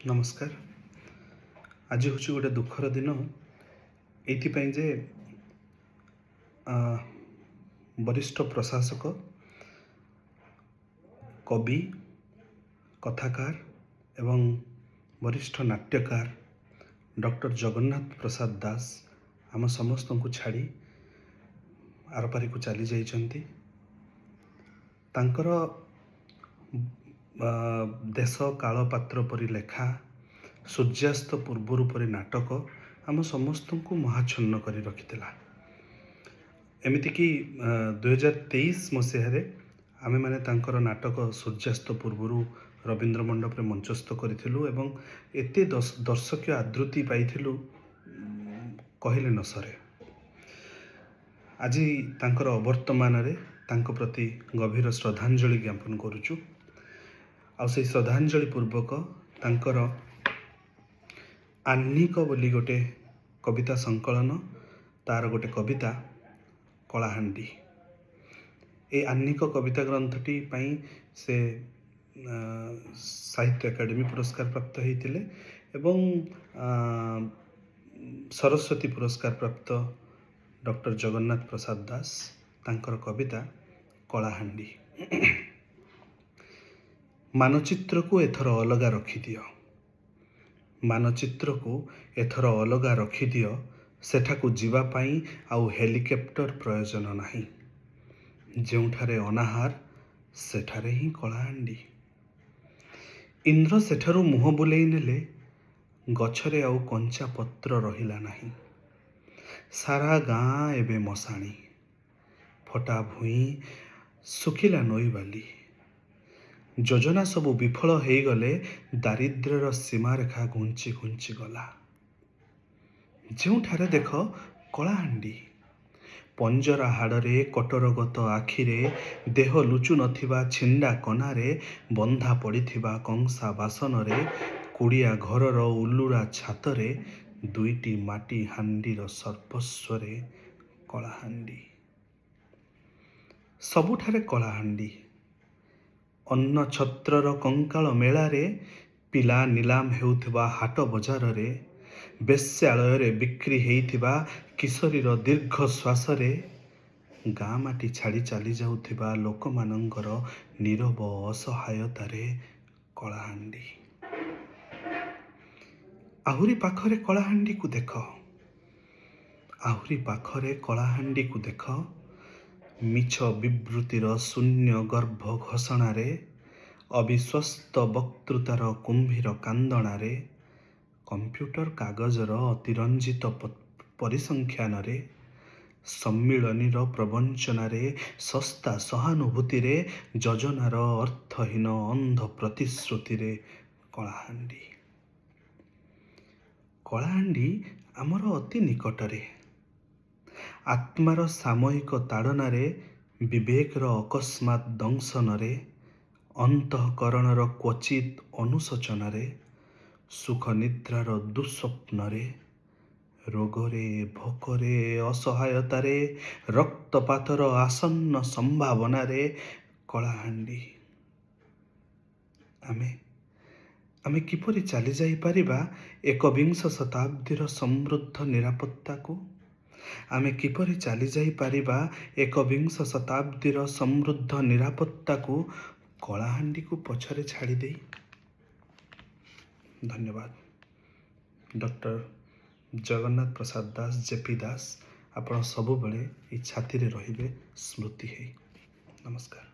ନମସ୍କାର। ଆଜି ହେଉଛି ଗୋଟେ ଦୁଃଖର ଦିନ ଏଇଥିପାଇଁ ଯେ ବରିଷ୍ଠ ପ୍ରଶାସକ, କବି, କଥାକାର ଏବଂ ବରିଷ୍ଠ ନାଟ୍ୟକାର ଡକ୍ଟର ଜଗନ୍ନାଥ ପ୍ରସାଦ ଦାସ ଆମ ସମସ୍ତଙ୍କୁ ଛାଡ଼ି ଆରପାରିକୁ ଚାଲି ଯାଇଛନ୍ତି। ତାଙ୍କର ଦେଶ କାଳ ପାତ୍ର ପରି ଲେଖା, ସୂର୍ଯ୍ୟାସ୍ତ ପୂର୍ବରୁ ପରି ନାଟକ ଆମ ସମସ୍ତଙ୍କୁ ମୋହାଚ୍ଛନ୍ନ କରି ରଖିଥିଲା। ଏମିତିକି 2023 ମସିହାରେ ଆମେମାନେ ତାଙ୍କର ନାଟକ ସୂର୍ଯ୍ୟାସ୍ତ ପୂର୍ବରୁ ରବୀନ୍ଦ୍ର ମଣ୍ଡପରେ ମଞ୍ଚସ୍ଥ କରିଥିଲୁ ଏବଂ ଏତେ ଦର୍ଶକୀୟ ଆଦୃତି ପାଇଥିଲୁ, କହିଲେ ନ ସରେ। ଆଜି ତାଙ୍କର ଅବର୍ତ୍ତମାନରେ ତାଙ୍କ ପ୍ରତି ଗଭୀର ଶ୍ରଦ୍ଧାଞ୍ଜଳି ଜ୍ଞାପନ କରୁଛୁ। ଆଉ ସେଇ ଶ୍ରଦ୍ଧାଞ୍ଜଳି ପୂର୍ବକ ତାଙ୍କର ଆହ୍ନିକ ବୋଲି ଗୋଟେ କବିତା ସଂକଳନ, ତାର ଗୋଟେ କବିତା କଳାହାଣ୍ଡି। ଏଇ ଆହ୍ନିକ କବିତା ଗ୍ରନ୍ଥଟି ପାଇଁ ସେ ସାହିତ୍ୟ ଏକାଡେମୀ ପୁରସ୍କାର ପ୍ରାପ୍ତ ହେଇଥିଲେ ଏବଂ ସରସ୍ୱତୀ ପୁରସ୍କାର ପ୍ରାପ୍ତ ଡକ୍ଟର ଜଗନ୍ନାଥ ପ୍ରସାଦ ଦାସ, ତାଙ୍କର କବିତା କଳାହାଣ୍ଡି। ମାନଚିତ୍ରକୁ ଏଥର ଅଲଗା ରଖିଦିଅ, ମାନଚିତ୍ରକୁ ଏଥର ଅଲଗା ରଖିଦିଅ, ସେଠାକୁ ଯିବା ପାଇଁ ଆଉ ହେଲିକପ୍ଟର ପ୍ରୟୋଜନ ନାହିଁ। ଯେଉଁଠାରେ ଅନାହାର, ସେଠାରେ ହିଁ କଳାହାଣ୍ଡି। ଇନ୍ଦ୍ର ସେଠାରୁ ମୁହଁ ବୁଲେଇ ନେଲେ, ଗଛରେ ଆଉ କଞ୍ଚା ପତ୍ର ରହିଲା ନାହିଁ। ସାରା ଗାଁ ଏବେ ମଶାଣି, ଫଟା ଭୂଇଁ, ଶୁଖିଲା ନଈବାଲି। ଯୋଜନା ସବୁ ବିଫଳ ହେଇଗଲେ, ଦାରିଦ୍ର୍ୟର ସୀମାରେଖା ଘୁଞ୍ଚି ଘୁଞ୍ଚି ଗଲା। ଯେଉଁଠାରେ ଦେଖ କଳାହାଣ୍ଡି। ପଞ୍ଜରା ହାଡ଼ରେ, କଟୋରଗତ ଆଖିରେ, ଦେହ ଲୁଚୁ ନଥିବା ଛିଣ୍ଡା କନାରେ, ବନ୍ଧା ପଡ଼ିଥିବା କଂସା ବାସନରେ, କୁଡ଼ିଆ ଘରର ଉଲୁରା ଛାତରେ, ଦୁଇଟି ମାଟି ହାଣ୍ଡିର ସର୍ବସ୍ୱରେ କଳାହାଣ୍ଡି। ସବୁଠାରେ କଳାହାଣ୍ଡି। ଅନ୍ନଛତ୍ରର କଙ୍କାଳ ମେଳାରେ, ପିଲା ନିଲାମ ହେଉଥିବା ହାଟ ବଜାରରେ, ବେଶ୍ୟାଳୟରେ ବିକ୍ରି ହେଇଥିବା କିଶୋରୀର ଦୀର୍ଘ ଶ୍ୱାସରେ, ଗାଁ ମାଟି ଛାଡ଼ି ଚାଲି ଯାଉଥିବା ଲୋକମାନଙ୍କର ନୀରବ ଅସହାୟତାରେ କଳାହାଣ୍ଡି। ଆହୁରି ପାଖରେ କଳାହାଣ୍ଡିକୁ ଦେଖ, ଆହୁରି ପାଖରେ କଳାହାଣ୍ଡିକୁ ଦେଖ। ମିଛ ବିବୃତିର ଶୂନ୍ୟ ଗର୍ଭ ଘୋଷଣାରେ, ଅବିଶ୍ୱସ୍ତ ବକ୍ତୃତାର କୁମ୍ଭୀର କାନ୍ଦଣାରେ, କମ୍ପ୍ୟୁଟର କାଗଜର ଅତିରଞ୍ଜିତ ପରିସଂଖ୍ୟାନରେ, ସମ୍ମିଳନୀର ପ୍ରବଞ୍ଚନାରେ, ଶସ୍ତା ସହାନୁଭୂତିରେ, ଯୋଜନାର ଅର୍ଥହୀନ ଅନ୍ଧ ପ୍ରତିଶ୍ରୁତିରେ କଳାହାଣ୍ଡି। କଳାହାଣ୍ଡି ଆମର ଅତି ନିକଟରେ। ଆତ୍ମାର ସାମୟିକ ତାଡ଼ନାରେ, ବିବେକର ଅକସ୍ମାତ୍ ଦଂଶନରେ, ଅନ୍ତଃକରଣର କ୍ୱଚିତ୍ ଅନୁଶୋଚନାରେ, ସୁଖନିଦ୍ରାର ଦୁଃସ୍ୱପ୍ନରେ, ରୋଗରେ, ଭୋକରେ, ଅସହାୟତାରେ, ରକ୍ତପାତର ଆସନ୍ନ ସମ୍ଭାବନାରେ କଳାହାଣ୍ଡି। ଆମେ କିପରି ଚାଲିଯାଇପାରିବା ଏକବିଂଶ ଶତାବ୍ଦୀର ସମୃଦ୍ଧ ନିରାପତ୍ତାକୁ? ଆମେ କିପରି ଚାଲିଯାଇପାରିବା ଏକବିଂଶ ଶତାବ୍ଦୀର ସମୃଦ୍ଧ ନିରାପତ୍ତାକୁ କଳାହାଣ୍ଡିକୁ ପଛରେ ଛାଡ଼ିଦେଇ? ଧନ୍ୟବାଦ। ଡକ୍ଟର ଜଗନ୍ନାଥ ପ୍ରସାଦ ଦାସ, ଜେପି ଦାସ, ଆପଣ ସବୁବେଳେ ଏଇ ଛାତିରେ ରହିବେ ସ୍ମୃତି ହେଇ। ନମସ୍କାର।